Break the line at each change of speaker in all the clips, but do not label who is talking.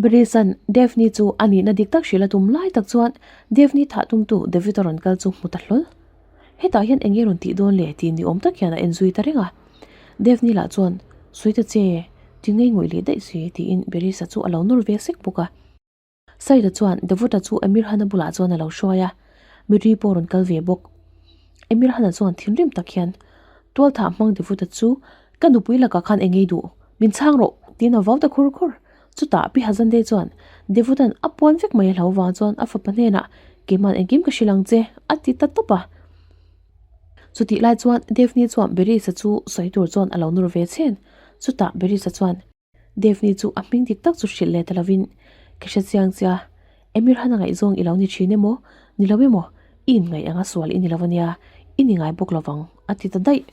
Berisan Daphne chu a nihna dik tak hrilh a tum lai tak chuan Daphne thah tumtu David a rawn kal chu hmu ta hlawl. Hetah hian eng nge rawn tih dawn le tih ni awm tak hian a en zui ta reng a. Daphne lah chuan, Sawi ta che, ti ngei ngawih leh daih si tiin Berisa chu a lo nawr ve sek bawk a. Saida chuan Davuta chu Emir Hana bulah chuan a lo hruai a, Miri pawh a rawn kal ve bawk. Emir Hana chuan thinrim tak hian, Tualthah hmang Davuta chu ka nupui lakah khan eng ngei duh, min chhang rawh, tiin a vau ta khur khur. Chutah Pi Hazandei chuan Davuta'n a puan vek mai a hlo vang chuan a fapa hnenah, Keima'n engkim ka hrilh ang che, a ti ta tawp a. Chutih lai chuan Daphne chuan Berisa chu sawi tur chuan a lo nur ve chhen. Chutah Berisa chuan, Daphne chu a hming dik tak chu hrilh leh ta lovin, Ka hre chiang che a, Emir han a ngaihzawng i lo ni thin emaw, ni lo emaw, i inngaih anga sual i ni lo ania, i ni ngai bawk lovang, a ti ta daih.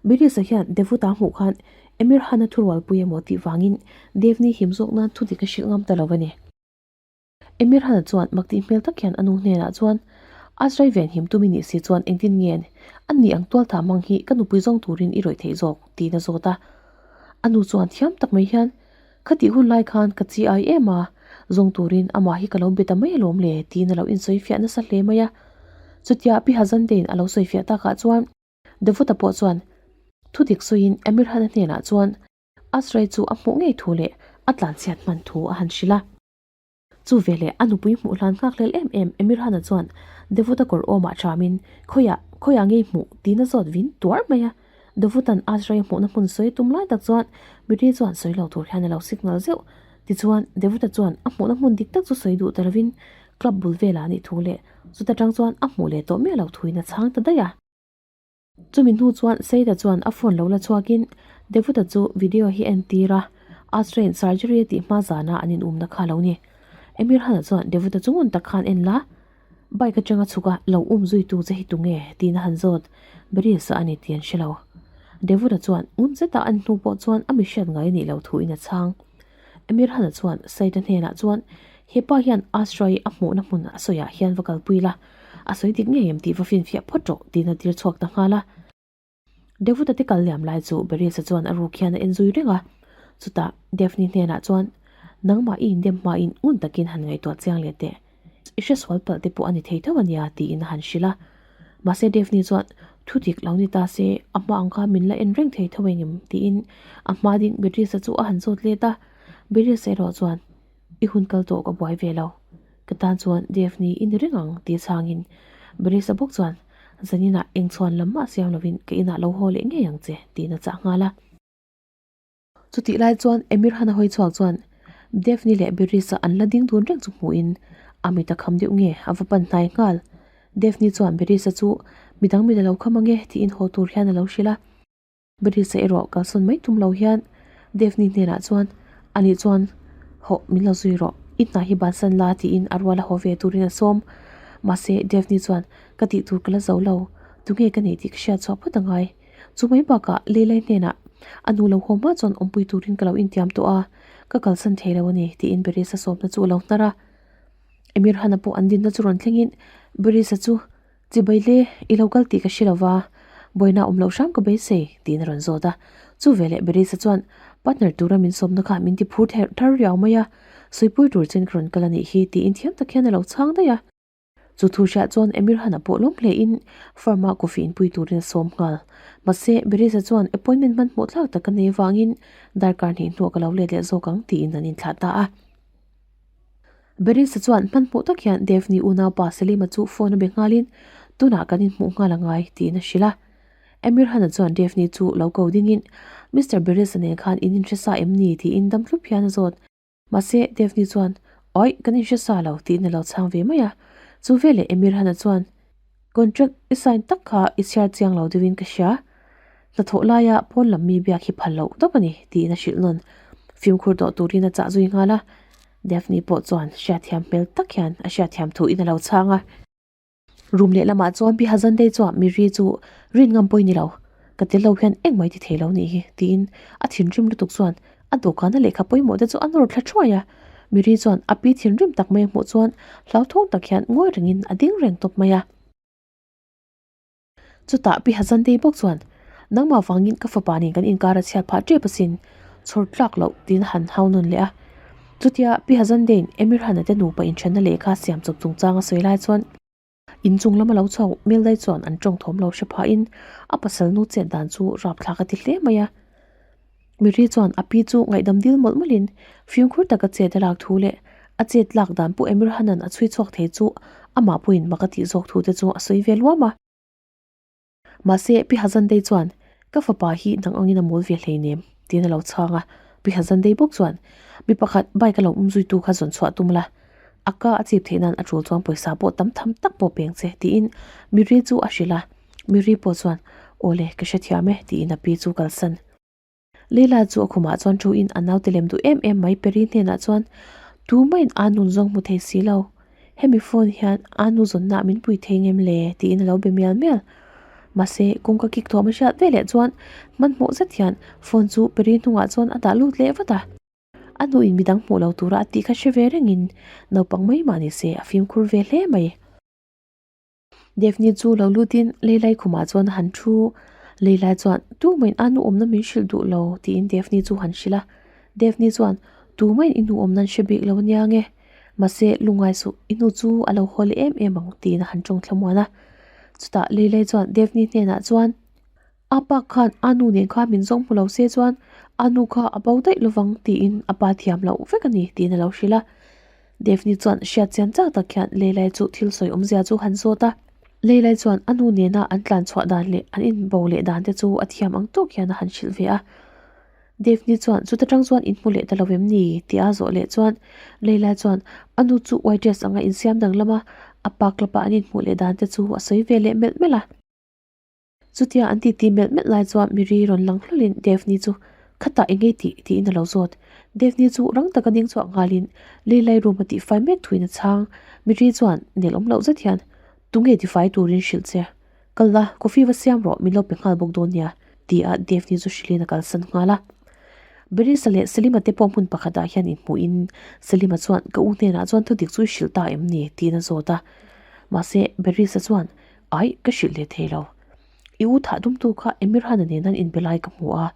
Birisa hian Devuta hmuh khan Emir Han a thurualpui emaw tih vangin Daphne him zawk nan thu dik a hrilh ngam ta lo a ni. Emir Hana chuan mak tih hmel tak hian a nu hnenah chuan, Azrai ven him tumi nih si chuan engtin nge an ni ang tualtha hmang hi ka nupui zawng turin i rawih theih zawk? tiin a zawt a. A nu chuan thiam tak mai hian, Khatih hun lai khan ka chi ai em a, zawng turin amah hi ka lo be ta mai alawm le tiin a lo insawifiah nasa hle mai a. Chutia Pi Hazantein a lo sawifiah takah chuan Davuta pawh chuan thudik sawiin Emir Hana hnenah chuan Azrai chu a hmuh ngei thu leh a tlanchhiat hman thu a han hrilh a. Chu veleh a nupui hmuh hlan nghak hlel em em Emirhana chuan Davuta kawr awmah ṭhamin, Khawiah, khawiah ngei hmuh? tiin a zawt vin tuar mai a. Davutan Azraia hmuhna hmun sawi tum lai tak chuan Miri chuan sawi lo tur hian a lo signal zeuh. Tichuan, Davuta chuan a hmuhna hmun dik tak chu sawi duh ta lovin club bul velah a nih thu leh chuta ṭang chuan a hmuh leh tawh miah lo thuin a chhang ta daih a. Chumi hnu chuan Seida chuan a phone lo la chhuakin Devuta chu video hi a entir a, Asrain surgery a tih hma zana an inumna kha a lo ni. Emir Hana chuan Devuta chu ngun tak khan en la, bike atanga chhuk a lo um zuitu che hi tunge tiin a han zawt, Beryl-sa a ni tih an hre lo. Devuta chuan ngun zeta a en hnu pawh chuan a mi hriat ngai a nih loh thuin a chhang. Emir Hana chuan Saida hnenah chuan hepa hian Asrai a hmuhna hmun a sawiah hian va kalpui la, a sawi dik ngei em tih va finfiah phawt rawh tiin a tir chhuak ta nghal a. Davuta te kal liam lai chu Berisa chuan a ruk hian a en zui reng a, chutah Daphne hnenah chuan nangmah i indem hmain ngun takin han ngaihtuah chiang leh teh, i hresual palh te pawh a ni thei tho a nia tiin a han hrilh a. Mahse Daphne chuan thu dik lo ni ta se a hma ang kha min la en reng thei tho engem tiin a hma ding Berisa chu a han zawt let a, Berisa erawh chuan I hun kal tawh ka buai ve lo. Ka tan chuan Daphne i ni reng ang tih chhangin Berisa bawk chuan zaninah eng chhuan lam mah siam lovin ka inah lo haw leh ngei ang che tiin a chah nghal a. Chutih lai chuan Emir Han a hawi chhuak chuan Daphne leh Berisa an la ding dun reng chu hmuhin a mit a kham deuh nge a va pan hnai nghal. Daphne chuan Berisa chu midang mit a lo kham ange tiin haw tur hian a lo hrilh a. Berisa erawh kalsawn mai tum lo hian Daphne hnenah chuan ani chuan hawh min lo zui rawh, i hna hi bansan la tiin a rual a haw ve turin a sawm. Mahse Daphne chuan ka tih tur ka la zo lo, tunge ka neih tih ka hriat chhuah phawt angai. Chu mai bakah Leilai hnenah a nu lo haw hma chuan awmpui turin ka lo intiam tawh a, ka kalsan thei lo a ni tiin Berisa sawmna chu a lo hnar a. Emir Hana pawh an dinna chu rawn thlengin Berisa chu Chibai le, i lo kal tih ka hre lo va, buaina awm loh hram ka beisei, tiin a rawn zawt a. Chu veleh Berisa chuan partner tura min sawmna kha min ti phur ther thar riau mai a, sawipui tur chen ka rawn kal a nih hi, tiin thiam tak hian a lo chhang daih a. Chu thu hriah chuan Emir Hana pawh lawm hle in firm-a coffee inpui turin a sawm nghal. Mahse, Berisa chuan appointment hmanhmawh thlak tak a nei avangin darkar hnih hnuah ka lo let leh zawk ang tiin an inthlah ta a. Berisa chuan hmanhmawh tak hian Daphne unaupa Selima chu phone a be nghalin tunah kan inhmuh nghal a ngai tiin a hrilh a. Emir Hana chuan Daphne chu lo ko dingin Mister Berisa nen khan in inhre sa em ni tiin dam thlup hian a zawt. Mahse Daphne chuan Awi kan inhre sa lo tiin a lo chhang ve mai a. Chu veleh Emir Hana chuan Contract i sign tak kha i chhiar chiang lo deuhin ka hria. Hnathawh laia pawn lam mi biak hi phal loh deuh a ni tiin a hrilh nawn. Fimkhur tawh turin a chah zui nghal a. Daphne pawh chuan hriatthiam hmel tak hian a hriatthiam thuin a lo chhang a. Room lehlamah chuan Pi Hazandei chuan Miri chu rin ngam pawh i ni lo. Ka tel lo hian engmah i ti thei lo nih hi tiin a thinrim lutuk chuan a dawhkana lehkha pawimawh te chu a nawr thla thuai a. Miri chuan a pi thinrim tak mai a hmuh chuan hlauthawng tak hian ngawi rengin a ding reng tawp mai a. Chutah Pi Hazandei bawk chuan nangmah vangin ka fapa nen kan inkar a chhiat phah tep asin chhawr tlak loh tiin a han hau nawn leh a. Chutia Pi Hazandein Emir Hana te nupa inthenna lehkha siam chawp chungchang a sawi lai chuan inchung lama lo chhuak Mildai chuan an tawng thawm lo hre phahin a pasal nu chet dan chu rapthlak a ti hle mai a. Miri chuan a pi chu ngaihdam dil mawlh mawlhin fimkhur taka chet a lak thu leh a chet lak dan pawh Emir Hanan a chhui chhuak thei chu amah pawhin mak a tih zawk thu te chu a sawi ve luam a. Mahse, Pi Hazandei chuan, Ka fapa hi nang angin a mawl ve hleinem, tiin a lo chhang a. Pi Hazandei bawk chuan, Mi pakhat bike a lo um zuitu kha zawn chhuah tum la, a ka a chip theih nan a tul chuan pawisa pawh tam tham tak pawh peng che, tiin Miri chu a hrilh a. Miri pawh chuan, Awle, ka hrethiam e, tiin a pi chu kalsan. Leila chu a khumah chuan thu in a naute lem duh em em mai Peri hnenah chuan Tumahin a nun zawng hmu thei si lo, hemi phone hian a nu zawnna min pui thei ngem le tiin a lo be mial mial. Mahse kawngka kik thawm a hriat veleh chuan hmanhmawh zet hian phone chu Peri hnungah chuan a dah lut leh vat a. A nuin midang hmuh lo tura a tih kha hre ve rengin naupang mai mah ni se a fimkhur ve hle mai. Daphne chu lo lutin Leilai khumah chuan a han thu. Leilai chuan, Tumahin a nu awmna min hrilh duh lo, tiin Daphne chu han hrilh a. Daphne chuan, Tumahin i nu awmna an hre bik lo ania nge. Mahse, lungngai suh, i nu chu a lo haw leh em em ang, tiin a han tawng thlamuan a. Chutah Leilai chuan Daphne hnenah chuan, A pa khan a nu nen khan min zawng hmu lo se chuan a nu kha a bo daih lovang tiin a pa thiam loh vek a ni tiin a lo hrilh a. Daphne chuan hriat chian chak tak hian Leilai chu thil sawi awmzia chu han zawt a. Leilai chuan a nu nena an tlan chhuah dan leh an inbo leh dan te chu a thiam ang tawk hian a han hrilh ve a. Daphne chuan chuta tang chuan inhmu leh ta lo em ni tia a zawh leh chuan Leilai chuan a nu chu waitress anga insiam danglam a, a pa club a an inhmuh leh dan te chu a sawi ve leh melh melh a. Chutia an titi melh melh lai chuan Miri rawn lang hlawlin Daphne chu khatah eng ngei tih tiin a lo zawt. Daphne chu rang taka ding chhuah nghalin Leilai room a tihfai mek thuin a chhang. Miri chuan nel awm loh zet hian Tunge tifai turin hrilh che? Kal la, coffee va siam rawh, min lo pe nghal bawk dawn nia tia Daphne chu hrilhin a kalsan nghal a. Berisa leh Selima te pawh hmun pakhatah hian inhmuhin Selima chuan ka u hnenah chuan thudik chu i hrilh ta em ni? tiin a zawt a. Mahse Berisa chuan Ai, ka hrilh leh thei lo. I u thah tumtu kha Emir Hana nen an inbe lai ka hmu a,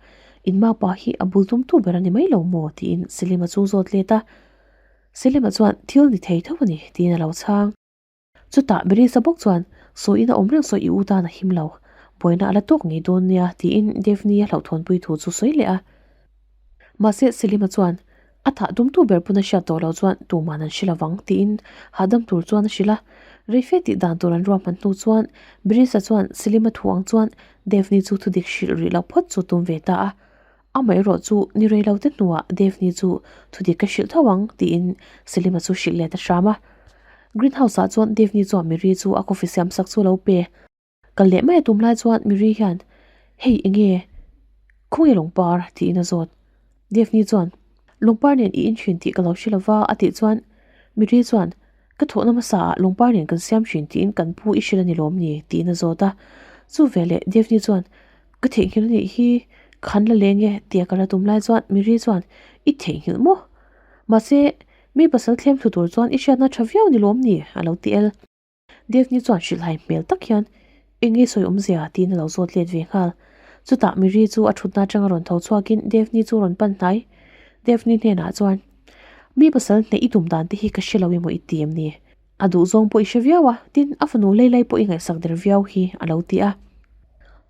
in mapa hi a bul tumtu ber a ni mai lo maw? tiin Selima chu zawt let a. Selima chuan thil ni thei tho a ni tiin a lo chhang. Chutah Berisa bawk chuan, Sawi in a awm reng sawi i u tan a him lo. Buaina a la tawk ngei dawn nia tiin Daphne a hlauhthawnpui thu chu sawi leh a. Mahse Selima chuan, A thah tumtu ber pawn a hriat tawh loh chuan tuman an hre lovang tiin hahdam tur chuan a hrilh a. Reife tih dan tur an ruahman hnu chuan Birisa chuan Selima thu ang chuan Daphne chu thudik hrilh rih loh phawt chu tum ve ta a. Amaherawh chu ni rei lo te hnuah Daphne chu thudik ka hrilh tho ang tiin Selima chu hrilh let a hram a. Greenhouse ah chuan Daphne chuan Miri chu a coffee siam sak chu a lo pe. Kal leh mai a tum lai chuan Miri hian, Hei enge? Khawnge lungpar? tiin a zawt. Daphne chuan, Lungpar nen i inthin tih ka lo hre lova a tih chuan Miri chuan, Ka thawhna hmasa ah lungpar nen kan siam thin tiin kan pu i hrilh a ni lawm ni? tiin a zawt a. Chu veleh Daphne chuan, Ka theihnghilh a nih hi, khan la leng e tia ka la tum lai chuan Miri chuan, I theihnghilh maw? Mahse, mi pasal thlem thlu tur chuan i hriatna tha viau ni lawm ni? a lo ti el. Daphne chuan hrilhhai hmel tak hian, Eng nge sawi awmzia? tiin a lo zawt let ve nghal. Chutah Miri chu a thutna atanga rawn tho chhuakin Daphne chu rawn pan hnai. Daphne hnenah chuan, Mi pasal hneh i tum dan te hi ka hre lo emaw i ti em ni? A duh zawng pawh i hre viau a, tin a fanu Leilai pawh i ngaihsak der viau hi, a lo ti a.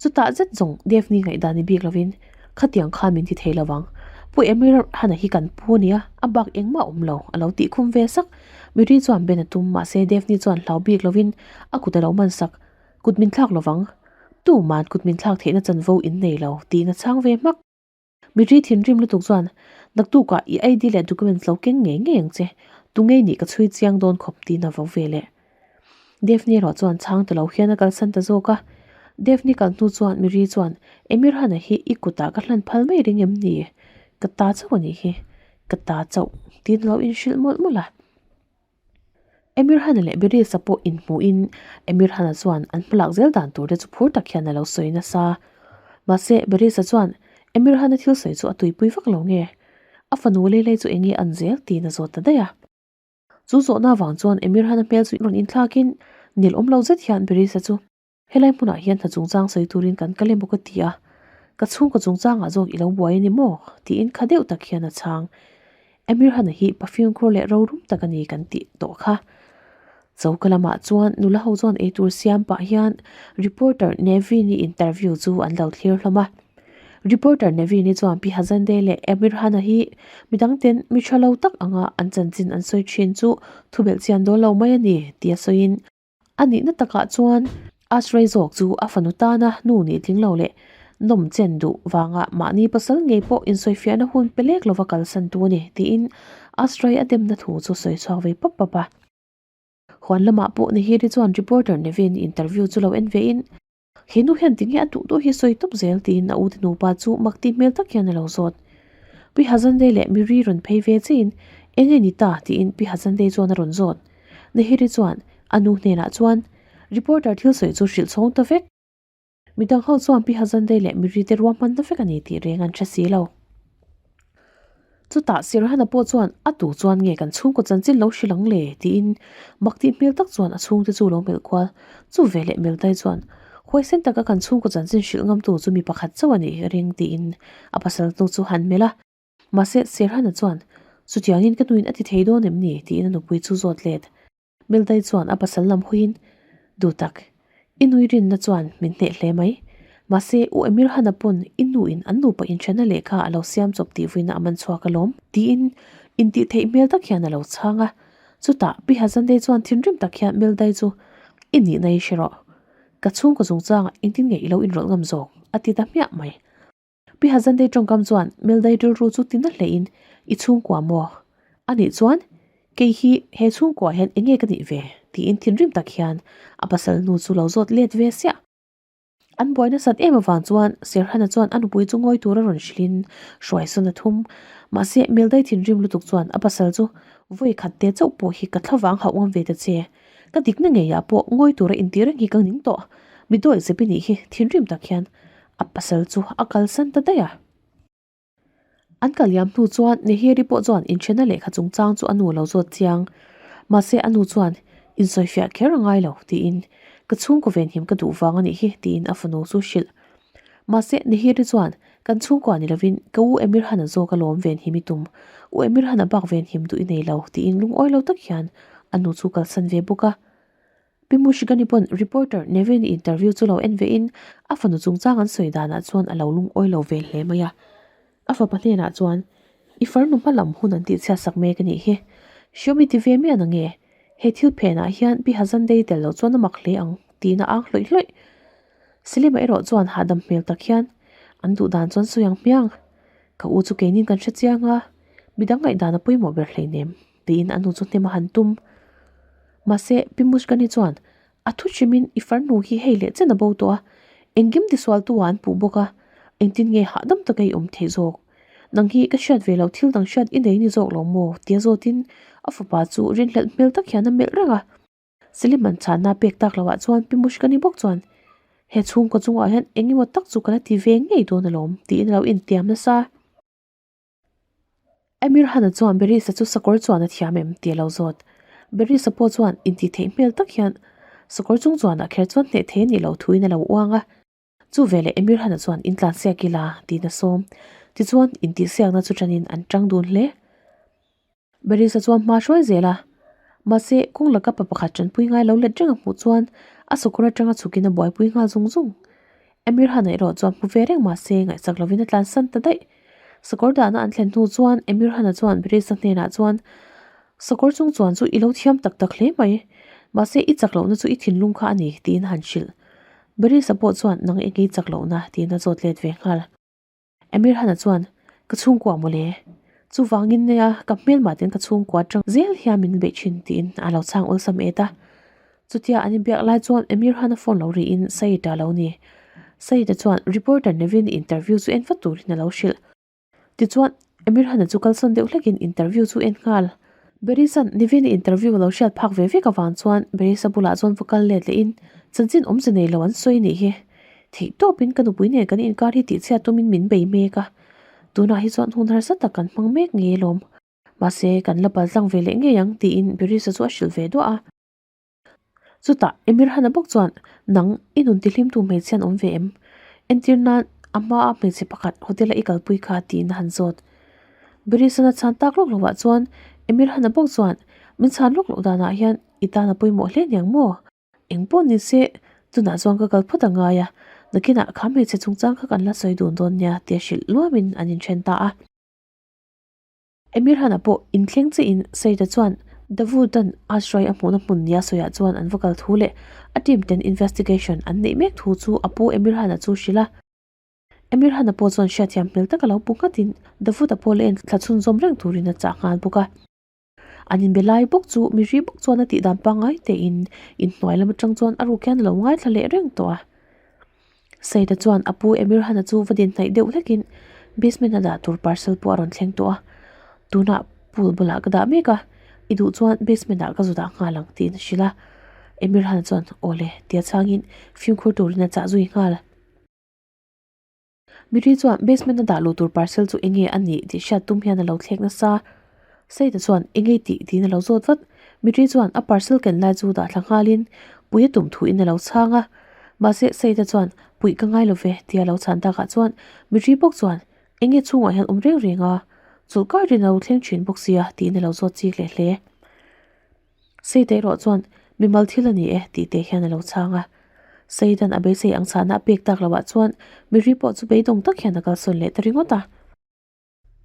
Chutah zet zawng Daphne ngaihdan ni bik lovin, Khatiang khan min ti thei lo vang. Pu Emir Hana hi kan pu a nia, a bak engmah a awm lo, a lo tih khum ve sak. Miri chuan ben a tum, mahse Daphne chuan hlau bik lovin a kut a lo man sak. Kut min thlak lo vang. Tuman kut min thlak theihna chanvo in nei lo, tiin a chhang ve hmak. Miri thinrim lutuk chuan, Naktukah i ID leh documents lo keng ngei ngei ang che, tunge nih ka chhui chiang dawn khawp tiin a vo ve leh. Daphne erawh chuan chhang ta lo hian a kalsan ta zawk a. Daphne kal hnu chuan Miri chuan, Emir Hana hi i kutah ka hlan phal mai ring em ni? Ka ta chauh a nih hi, ka ta chauh tiin a lo inhrilh mawlh mawlh a. Emir Hana leh Berisa pawh inhmuhin Emir Hana chuan an hmalak zel dan tur te chu phur tak hian a lo sawi nasa. Mahse, Berisa chuan Emir Hana thil sawi chu a tuipui vak lo nge? A fanu Leilei chu eng nge an zel tiin a zawt ta daih a. Chu zawhna avang chuan Emir Hana hmel chu rawn inthlakin nel awm lo zet hian Berisa chu Helai hmunah hian hna chungchang sawi turin kan kal emaw ka ti a, ka chhungkaw chungchangah zawk i lo buai a ni maw? tiin kha deuh tak hian a chhang. Emirhan-a hi pa fimkhur leh rorum tak a ni kan tih tawh kha. Choka lamah chuan nula ho chuan eitur siam pah hian reporter Nevin-i interview chu an lo thlir hlawm a. Reporter Nevin-i chuan Pi Hazande leh Emirhan-a hi midang ten mi tha lo tak anga an chanchin an sawi thin chu thubelh chian dawn lo mai a ni tia sawiin A nihna takah chuan Ashrei zawk chu a fanu tana nu nih tling lo leh nawm chen duh vanga mahni pasal ngei pawh insawifiahna hun pe lek lova kalsan tu a ni tiin Ashrei a demna thu chu sawi chhuak ve pap pap a. Huan lamah pawh Nihiri chuan reporter Nevin interview chu lo en ve in, He nu hian tinge a duh duh hi sawi tawp zel tiin a ute nupa chu mak tih hmel tak hian a lo zawt. Pi Hazandei leh Miri rawn phei ve chiin eng nge ni ta tiin Pi Hazandei chuan a rawn zawt. Nehiri chuan a nu hnenah chuan reporter thil sawi chu hrilh chhawng ta vek. Midang ho chuan Pi Hazandei leh Miri te ruahmanna vek a ni tih reng an hre si lo. Chutah Sirhana pawh chuan a tu chuan nge kan chhungkaw chanchin lo hrilh ang le tiin mak tih hmel tak chuan a chhungte chu lo melh kual. Chu veleh Meltai chuan huaisen taka kan chhungkaw chanchin hrilh ngamtu chu mi pakhat chauh a nih ka ring tiin a pasal hnu chu han melh a. Mahse Sirhana chuan chutiangin ka nuin a ti thei dawn em ni tiin a nupui chu zawt let. Meldai chuan a pasal lam huiin, Duh tak, i nui rinna chuan min hneh hle mai. Mahse, U Emir Hana pawn i nuin an nupa inthenna lehkha a lo siam chawp tih vuina a man chhuak alawm, tiin intih theih hmel tak hian a lo chhang a. Chutah, Pi Hazandei chuan thinrim tak hian Meldai chu, I nihna i hre rawh. Ka chhungkaw chungchangah engtin nge i lo inrawlh ngam zawk? a ti ta hmiah mai. Pi Hazandei tawngkam chuan Meldai rilru chu tina hlein, I chhungkua maw? A nih chuan, kei hi he chhungkua hian eng nge ka nih ve? tiin thinrim tak hian a pasal nu chu lo zawt let ve siah. An buai nasat em avang chuan Serhana chuan a nupui chu ngawi tura rawn hrilhin hruaisawn a thum. Mahse, Meldai thinrim lutuk chuan a pasal chu vawi khat te chauh pawh hi ka thlavang hauh ngam ve ta che. Ka dikna ngeiah pawh ngawi tura intih reng hi ka ning tawh. Mi dawi zep i nih hi thinrim tak hian A pasal chu a kalsan ta daih a. An kal liam hnu chuan Neheri pawh chuan inthena lehkha chungchang chu a nu lo zawt chiang. Mahse a nu chuan, Insawifiah kher a ngai lo, tiin, Ka chhungkaw venhim ka duh vang a nih hi, tiin a fanu chu hrilh. Mahse Neheri chuan, Kan chhungkua ni lovin ka u Emir Hana zawk alawm venhim i tum. U Emir Hana bak venhim duh i nei lo, tiin lungawi lo tak hian a nu chu kalsan ve bawk a. Pi Mushigani pawn reporter Nevin interview chu lo en ve in a fanu chungchang an sawi danah chuan a lo lungawi lo ve hle mai a. A fapa hnenah chuan, I farnu hma lam hun an tihchhiat sak mek a nih hi. Hriawm i ti ve miah nange? He thil phenah hian Pi Hazandei tel loh chuan a mak hle ang, tiin a ang hlawih hlawih. Selima erawh chuan hahdam hmel tak hian an duh dan chuan sawi ang hmiang. Ka u chu keinin kan hre chiang a, midang ngaihdan a pawimawh ber hleinem, tiin a nu chu hnem a han tum. Mahse, Pi Mushkani chuan, A thu hrimin i farnu hi hei leh chen a bo tawh a, engkim tisualtu ah an puh bawk a, engtin nge hahdam taka i awm theih zawk? Nang hi ka hriat ve loh thil dang hriat i nei ni zawk lo maw? tia zawtin a fapa chu rinhlelh hmel tak hian a melh reng a. Siliman chhanna pek tak loh ah chuan Pi Mushkani bawk chuan, He chhungkaw chungah hian eng emaw tak chu ka la ti ve ngei dawn alawm, tiin a lo intiam nasa. Emir Hana chuan Berisa chu sakawr chuan a thiam em tih a lo zawt. Berisa pawh chuan intih theih hmel tak hian sakawr chung chuanah kher chuan hneh thei a nih loh thuin a lo uang a. Chu veleh Emir Hana chuan intlan siak ila tiin a sawm. Tichuan intihsiakna chu tanin an tang dun hle. Berisa chuan hma hruai zel a, mahse kawng laka pa pakhat tanpui ngai lo let reng a hmuh chuan a sakawr atanga chhukin a buaipui nghal zung zung. Emir Hana erawh chuan hmu ve reng mahse ngaihsak lovin a tlansan ta daih. Sakawr dahna an thlen hnu chuan Emir Hana chuan Berisa hnenah chuan, Sakawr chung chuan chu i lo thiam tak tak hle mai, mahse i chak lohna chu i thinlung kha a ni, tiin a han hrilh. Berisa pawh chuan nang eng i chak lohna tiin a zawt let ve nghal. Emir Hana chuan, Ka chhungkua mawle. Chuvangin nia ka hmelmah ten ka chhungkua atang zel hian min beih thin tiin a lo chhang awlsam et a. Chutia an inbiak lai chuan Emir Hana phone lo rihin Saeed-a lo ni. Saeed-a chuan reporter Nevin interview chu en vat turin a lo hrilh. Tichuan Emir Hana chu kalsawn deuh hlekin interview chu en nghal. Berisa Nevin interview a lo hriat phak ve vek avang chuan Berisa bulah chuan va kal let lehin chanchin awmze nei lo an sawi anih hi. Theih tawpin ka nupui nen kan inkar hi tihchhiat tumin min bei mek a, tunah hi chuan hun harsa tak kan hmang mek ngei alawm. Mahse, kan la pal tlang ve leh ngei ang tiin Berisa chu a hrilh ve duah a. Chutah Emir Hana bawk chuan, Nang, i nun tihlimtu hmeichhia an awm ve em? Entir nan, a hmaa hmeichhe pakhat hotel-a i kalpui kha tiin a han zawt. Berisana chhan tak lawk lovah chuan Emir Hana bawk chuan min chhan lawk loh danah hian i tan a pawimawh hle niang maw? Eng pawh ni se, tunah chuan ka kal phawt a ngai a, nakinah kha hmeichhe chungchang kha kan la sawi dun dawn nia tia hrilh luamin an inthen ta a. Emir Hana pawh inthleng chiahin Saida chuan Davudan Ashray a hmuhna hmun nia sawiah chuan an va kal thu leh a team ten investigation an neih mek thu chu a pu Emir Hana chu hrilh a. Emir Hana pawh chuan hriatthiam hmel taka lo pu nghatin Davuda pawh la en thla chhunzawm reng turin a chah nghal bawk a. An inbe lai bawk chu miri bawk chuan a tih dan pangngai tein inhnuai lam atang chuan a ruk hian a lo ngaithla leh reng tawh a. Saida chuan a pu Emir Hana chu va din hnaih deuh hlekin basement a dah tur parcel pawh a rawn thleng tawh a, tunah pool bulah ka dah mek a, i duh chuan basement ah ka zu dah nghal ang tiin a hrilh a. Emir Hana chuan aw le tia chhangin fimkhur turin a chah zui nghal. Miri chuan basement a dah luh tur parcel chu enge a nih tih hriat tum hian a lo thlek nasa. Saida chuan enge tih tiin a lo zawt vat. Miri chuan a parcel ken lai chu dah thla nghalin pui a tum thuin a lo chhang a. Mahse Saida chuan puih ka ngai lo ve tia a lo chhan takah chuan Miri bawk chuan enge chhungah hian awm reng reng a, chulh kar rin a lo thleng thin bawk sia tiin a lo zawt chik leh hle. Seite erawh chuan, Mimal thil a ni e, tih te hian a lo chhang a. Seidan a beisei ang chhahna a pek tak loah chuan Miri pawh chu beidawng tak hian a kalsawn leh ta ringawt a.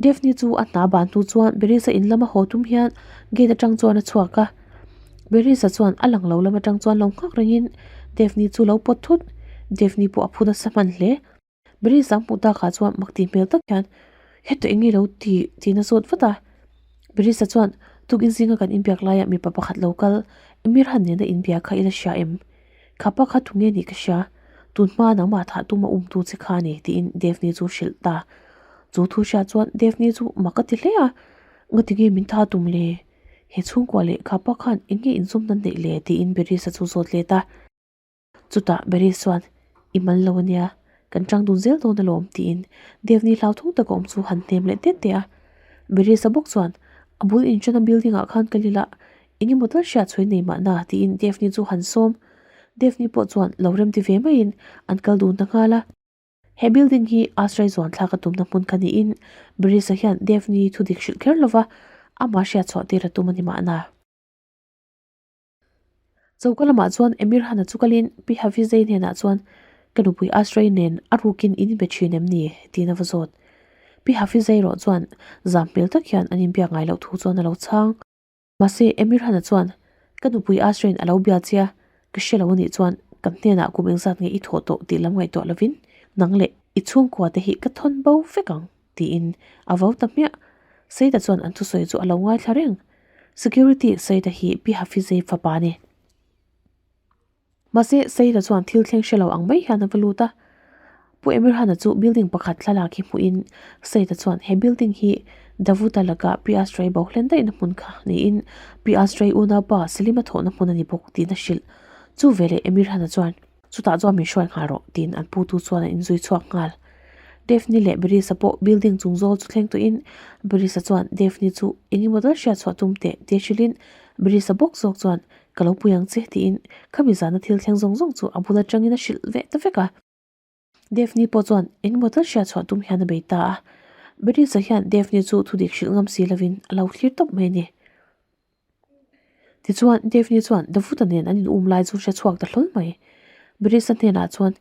Daphne chu a hna ban hnu chuan Berisa in lama haw tum hian gate atang chuan a chhuak a. Berisa chuan a lang lo lam atang chuan lo nghak rengin Daphne chu lo pawt thut. Daphne pawh a phu nasa hman hle. Berisa hmuh takah chuan mak tih hmel tak hian, Heta eng nge lo tih? tiin a zawt vat a. Berisa chuan, Tukin zinga kan inbiak laia mipa pakhat lo kal, Emir Han nena inbia kha i la hria em? Kha pa kha tunge nih ka hria, tun hma nangmah thah tuma umtu che kha a ni, tiin Daphne chu hrilh ta. Chu thu hria chuan Daphne chu mak a ti hle a, Ngati nge min tha tum le? He chhungkua leh kha pa khan eng nge inzawmna neih le? tiin Berisa chu zawt let a. Chutah Beris chuan, I mal lo ania, kan tang dun zel dawn alawm, tiin Devni hlauthawng taka awm chu han hnem leh tet teh a. Beris-a bawk chuan, A bul inṭana building-ah khan ka lil a, eng emaw tal hriat chhuai nei mahna, tiin Devni chu han sawm. Devni pawh chuan lo remti ve maiin an kal dun ta nghal a. He building hi Ashray zuan thlak a tumna hmun kha niin Beris-a hian Devni thu dik hrilh kher lova amah hriat chhuah tir a tum a ni mahna. Choka lamah chuan Emir Hana chu kalin Pi Hafizei hnenah chuan Ka nupui Ashrei nen a rukin in inbe thin em ni? tiin a va zawt. Pi Hafizei erawh chuan zam hmel tak hian an inbiak ngai loh thu chuan a lo chhang. Mahse Emir Hana chuan Ka nupui Ashrei'n a lo bia che a, ka hre lo anih chuan kan hnenah kum engzat nge i thawh tawh tih lam ngaihtuah lovin nang leh i chhungkua te hi ka thawn bo vek ang tiin a vau ta hmiah. Saida chuan an thusawi chu a lo ngaithla reng. Security Saida hi Pi Hafizei fapa a ni. Mahse, Saida chuan thil thleng hre lo ang mai hian a va lut a. Pu Emir Hana chu building pakhat thlalak hi hmuhin Saida chuan he building hi Davuta laka Pi Asray bo hlen daihna hmun kha niin Pi Asray unaupa Selima thawhna hmun a ni bawk tiin a hrilh. Chu veleh Emir Hana chuan Chutah chuan min hruai nghal rawh, tiin an putu chuan a inzui chhuak nghal. Daphne leh Berisa pawh building chung zawl chu thleng tawhin Berisa chuan Daphne chu eng emaw dal hriat chhuah tum teh tia hrilhin Berisa bawk zawk chuan ka lo pui ang che tiin khami zana thil thleng zawng zawng chu a bul atangin a hrilh veh ta vek a. Daphne pawh chuan eng emaw dal hriat chhuah tum hian a bei ta a. Berisa hian Daphne chu thudik hrilh ngam si lovin a lo thlir tawp mai a ni. Tichuan, Daphne chuan Davuta nen an in um lai chu hre chhuak ta hlawl mai. Berisa hnenah chuan,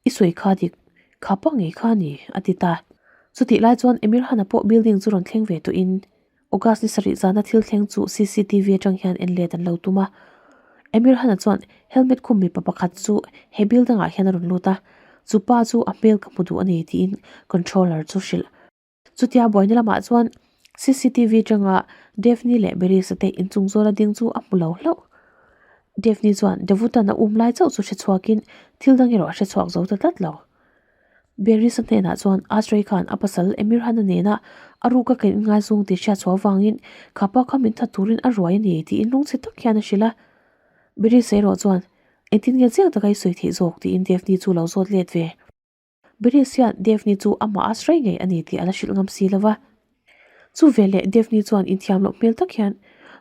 I sawi kha dik, kha pa ngei kha a ni, a ti ta. Chutih lai chuan Emir Hana pawh building chu rawn thleng ve tawhin August ni sarih zana thil thleng chu cctv atang hian en let an lo tum a. Emir Hana chuan helmet khum mipa pakhat chu he building ah hian a rawn lut a, chu pa chu a hmel ka hmu duh a ni tiin controller chu hrilh. Chutia buaina lamah chuan cctv atanga Daphne leh Berisa te inchung zawla ding chu a hmu lo hlauh. Daphne chuan Davutan a um lai chauh chu hre chhuakin thil dang erawh a hre chhuak zo ta tlat lo. Berisa hnenah chuan Ashrei khan a pasal Emir Hana nena a ruka kan inngaizawng tih hriat chhuah avangin kha pa kha min that turin a ruai a ni tiin lungchhe tak hian a hrilh a. Berisa erawh chuan engtin nge chiang taka i sawi theih zawk tiin Daphne chu lo zawt let ve. Beris hian Daphne chu amah a sawi ngei a ni tih a la hrilh ngam si lo va. Chu veleh Daphne chuan inthiam loh hmel tak hian,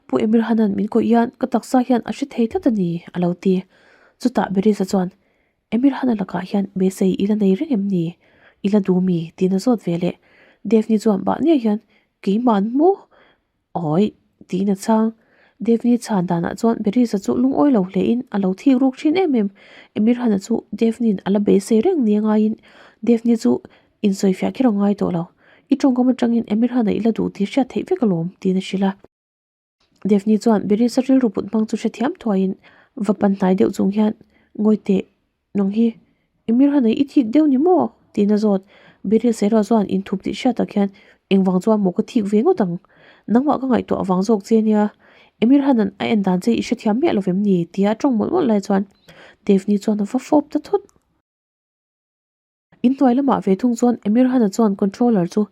Pu Emir Hanan min kawih hian ka taksa hian a hre thei tlat a ni, a lo ti. Chutah Berisa chuan, Emir Hana lakah hian beisei i la nei reng em ni? I la duh mi? tiin a zawt veleh. Daphne chuan bah niah hian, Keimah'n maw? Awi! tiin a chhang. Devni chhan danah chuan Berisa chu lungawi lo hlein a lo thik ruk thin em em. Emirhana chu Devni'n a la beisei reng nia ngaiin Devni chu insawifiah kher a ngai tawh lo. I tawngkam atangin Emirhana i la duh tih hriat theih vek alawm, tiin a hrilh a. Devni chuan Berisa rilru put hmang chu hrethiam thuaiin va pan hnai deuh chung hian ngawi teh Nang hi Emir Hanai i thik deuh ni maw? tiin a zawt. Beryl Sera chuan inthup tih hriat tak hian engvang chuan maw ka thik ve ngawt ang? Nangmah ka ngaihtuah avang zawk che nia. Emir Hanan a en dan che i hrethiam miah lo vem ni? tia a tawng mawlh mawlh lai chuan Daphne chuan a va fawp ta thut. Inhnuai lamah ve thung chuan Emir Hana chuan controller chu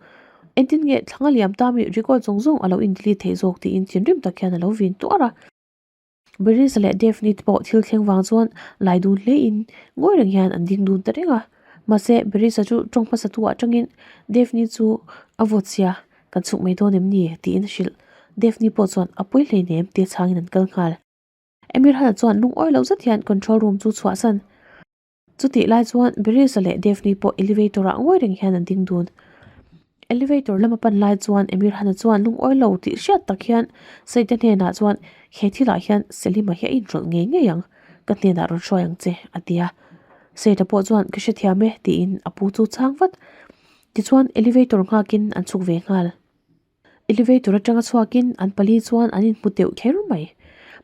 entin nge thlang a liam ta mi record zawng zawng a lo in delete theih zawk tiin thinrim tak hian a lo vin tuar a. Berisa leh Daphne te pawh thil thleng vang chuan lai dun hle in ngawi reng hian an ding dun ta reng a. Mahse Berisa chu tawng hmasa tu ah tangin Daphne chu a vawt sia kan chhuk mai dawn em ni tiin a hrilh. Daphne pawh chuan a pawi hleinem tia chhangin an kal nghal. Emir Hana chuan lungawi lo zet hian control room chu chhuahsan. Chutih lai chuan Berisa leh Daphne pawh elevator ah ngawi reng hian an ding dun. Elevator lama pan lai chuan Emir Hana chuan lungawi lo tih hriat tak hian Saite hnenah chuan he thilah hian Selima hi a inrawlh ngei ngei ang, ka hnenah rawn hruai ang che a ti a. Saite pawh chuan ka hrethiam e tiin a pu chu chhang vat. Tichuan elevator nghakin an chhuk ve nghal. Elevator atanga chhuakin an pali chuan an inhmu teuh kher mai.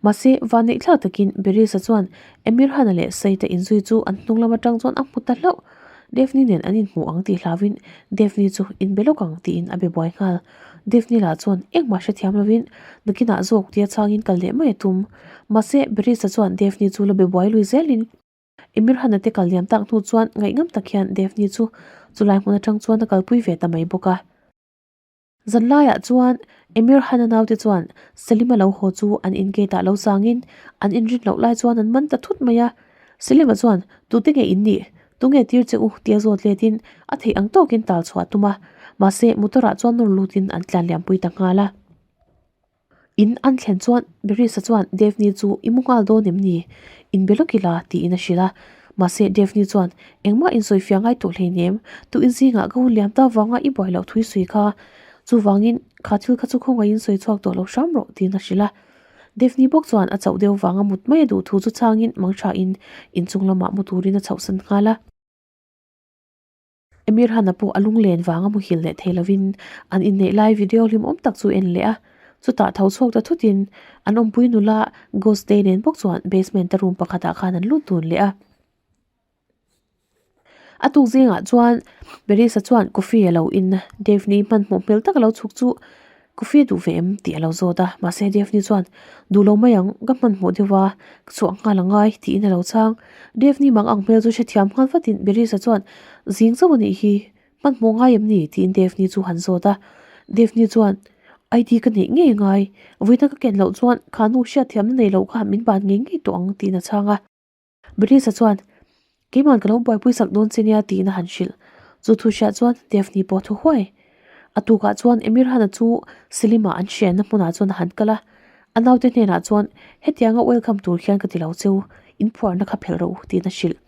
Mahse, vanneih thlak takin Berisa chuan Emir Hana leh Saita inzui chu an hnung lam atang chuan a hmu ta hlauh. Daphne nen an inhmu ang tih hlauin Daphne chu inbe lawk ang tiin a be buai nghal. Daphne lah chuan engmah hrethiam lovin nakinah zawk tia changin kal leh mai a tum. Mahse, Berisa chuan Daphne chu la be buai lui zelin Emir Hana te kal liam tak hnu chuan ngaihngam tak hian Daphne chu chulai hmun atang chuan a kalpui ve ta mai bawk a. Zan laiah chuan Emir Hana naute chuan Selima lo haw chu an in gate ah lo sangin an inrin loh lai chuan an man ta thut mai a. Selima chuan tute nge in nih? Tunge tir che u? tia zawt letin a theih ang tawkin tal chhuah a tum a. Mahse motor ah chuan nawr lutin an tlan liampui ta nghal a. In an thlen chuan Berisa chuan Daphne chu i mu nghal dawn em ni? In be lawk ila tiin a hrilh a. Mahse Daphne chuan engmah insawifiah ngai tawh hleinem, tu in zingah ka hun liam ta vanga i buai loh thui sui kha. Chuvangin kha thil kha chu khawngaihin sawi chhuak tawh lo hram rawh tiin a hrilh a. Daphne bawk chuan a chauh deuh vanga mut mai a duh thu chu changin mangthain inchung lamah mu turin a chhohsan nghal a. Emir Hana pawh a lunglen vanga muhil leh thei lovin an inneih lai video hlimawm tak chu en leh a, chutah tho chhuak ta thutin an awmpui nula Ghost Day nen bawk chuan basement a room pakhatah khan an lut dun leh a. A tuk zingah chuan Berisa chuan coffee a lo in a, Daphne hmanhmawh hmel tak a lo chhuk chu Coffee a duh ve em? tih a lo zawt a, mahse Daphne chuan, Duh lo mai ang, ka hmanhmawh deuh a, ka chhuah nghal a ngai, tiin a lo chhang. Daphne mang ang hmel chu hrethiam nghal vatin Berisa chuan, Zing chauh a nih hi, hmanhmawh ngai em ni? tiin Daphne chu han zawt a. Daphne chuan, ID ka neih ngei ngai, vawiina ka ken loh chuan kha nu hriatthiamna nei loh kha min ban ngei ngei tawh ang, tiin a chhang a. Berisa chuan, Keiman ka lo buaipui sak dawn che nia tiin a han hrilh. Chu thu hriat chuan Daphne pawh a thu huai. A tukah chuan Emir Hana chu Selima an hrianna hmunah chuan a han kal a. A naute hnenah chuan, Hetianga welcome tur hian ka ti lo cheu, in phuarna kha phelh rawh u tiin a hrilh.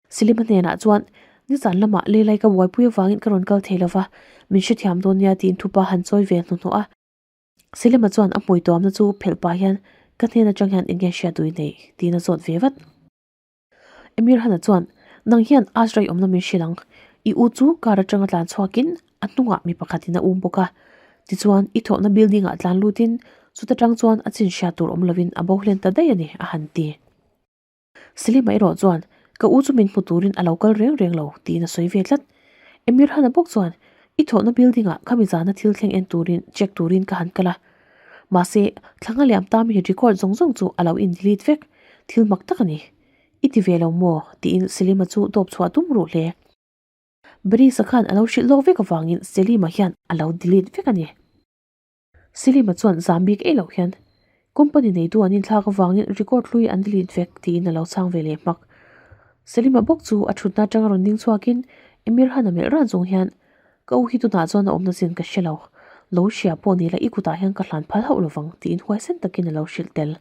Selima hnenah chuan, Nizan lamah leilai ka buaipui avangin ka rawn kal thei lova, min hrethiam dawn nia tiin thupa han chawi ve hnuhnawh a. Selima chuan a hmui tuamna chu phelh pah hian ka hnen atang hian eng nge hriat duh i neih tiin a zawt ve vat. Emir Hana chuan nang hian Azra i awmna min hrilh ang, i u chu car atanga tlan chhuakin a hnungah mi pakhatin a um bawk a, tichuan i thawhna building ah tlan lutin chuta tang chuan a chin hriat tur awm lovin a bo hlen ta daih a ni a han ti. Selima erawh chuan, Ka u chu min hmu turin a lo kal reng reng lo, tiin a sawi ve tlat. Emir Hana bawk chuan, I thawhna building ah khami zana thil thleng en turin, check turin ka han kal a. Mahse, thlanga liam ta mi record zawng zawng chu a lo in delete vek. Thil mak tak a ni. I ti ve lo maw? tiin Selima chu dawp chhuah tum ruh hle. Barisa khan a lo hrilh lawk vek avangin Selima hian a lo delete vek a ni. Silima chuan zam bik ei loh hian company neitu an inthlak avangin record hlui an delete vek tiin a lo chhang ve leh hmak. Selima bawk chu a thutna atanga rawn ding chhuakin Emir Han a melh ran chung hian ka u hi tunah chuan a awmna chin ka hre lo, lo hria pawh ni la i kutah hian ka hlan phal hauh lovang tiin huaisen takin a lo hrilh tel.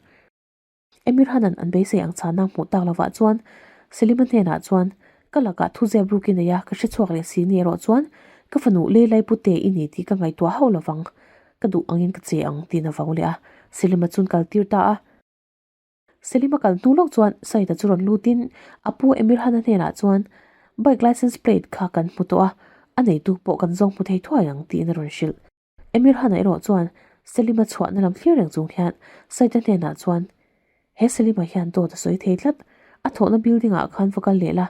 Emir Hanan an beisei ang chhana hmuh tak lovah chuan Selima hnenah chuan, Ka lakah thu zep ruk i nei a, ka hre chhuak leh si ni erawh chuan Ka fanu Leilai pute i ni tih ka ngaihtuah hauh lovang, ka duh angin ka che ang tiin a vau leh a, Selima chuan kal tir ta a. Selima kal hnu lawk chuan Saida chu rawn lutin a pu Emirhana hnenah chuan Bike licence plate kha kan hmu tawh a, a neitu pawh kan zawng hmu thei thuai ang tiin a rawn hrilh. Emirhana erawh chuan Selima chhuahna lam thlir reng chung hian Saida hnenah chuan He Selima hian dawt a sawi thei tlat, a thawhna building ah khan va kal leh la,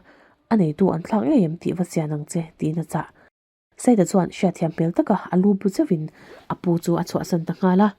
a neitu an thlak ngei em tih va chian ang che tiin a chah. Saida chuan hriatthiam hmel taka a lu bu zeuhin a pu chu a chhuahsan ta nghal a.